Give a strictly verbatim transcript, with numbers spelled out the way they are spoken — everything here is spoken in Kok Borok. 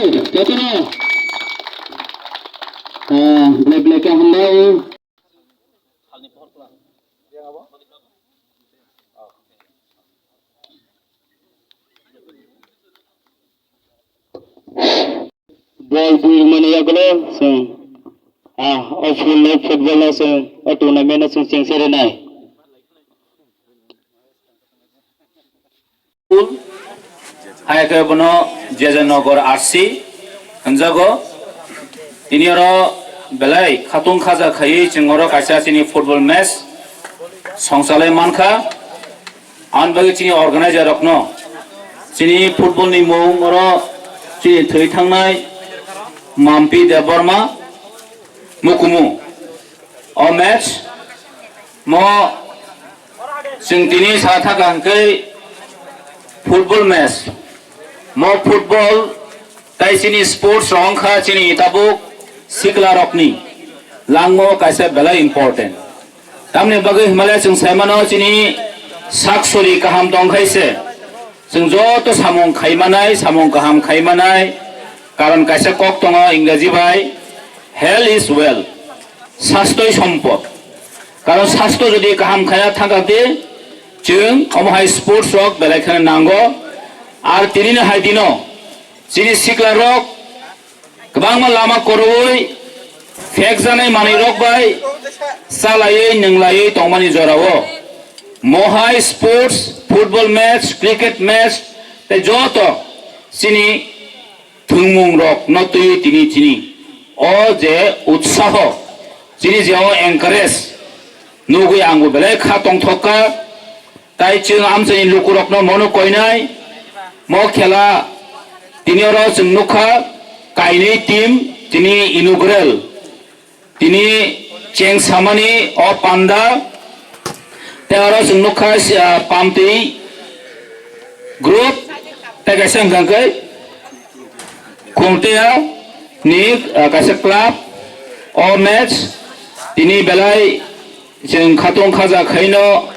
Jotono, ah, belai belai khe hambai. Bol bui mani yagulo chwng, ah, o full football no chwng, o tournament no chwng chengse rwnai. School, hai khe bono J J Nagar R C hwnjago. Tini oro belai khatung khaja khaiwi chwng oro kaisa chini football match songchalai mankha. Ani bagwi chini organizer rokno chini football ni mung oro chini thwi thangnai Mampi Debbarma Mukumu. O match mo chwng tini sa thaka hwnkhe football match. Mo football tai chini sports rok wngkha chini tabuk sikla rokni langmo kaisa belai important. Tamni bagwi hwnmale chwng saimano chini sak sori kaham tongkhaise. Chwng joto samung khaimanai, samung kaham khaimanai, karon kaisa kok tongo Ingreji bai, "Health is wealth", sastoi sompod. Karon sasto jodi kaham khaya thangkha de, chwng omo hai sports rok belai kheno nango. Ar tinini hai dino chini sikla rok kwbangma lama kwrwi phekjaknai manwi rok bai chalaiwi nwnglaiwi tongmani jorao mohai sports, football match, cricket match tei joto chini thwngmung rok no twiwi tini chini o je utsaho, chini je o encourage nugwi ang bo belai kha tongthok kha. Tai chwng amchaini lukurokno mono koinai. Mo khela tini oro chwng nukha kainwi team tini inaugural. Tini cheng samani o panda. Tei oro chwng nukha, ah, Pamtwi group tei kaisa hwnkha khe Khungtea ni, ah, kaisa club o match tini belai chwng khatung khaja khaino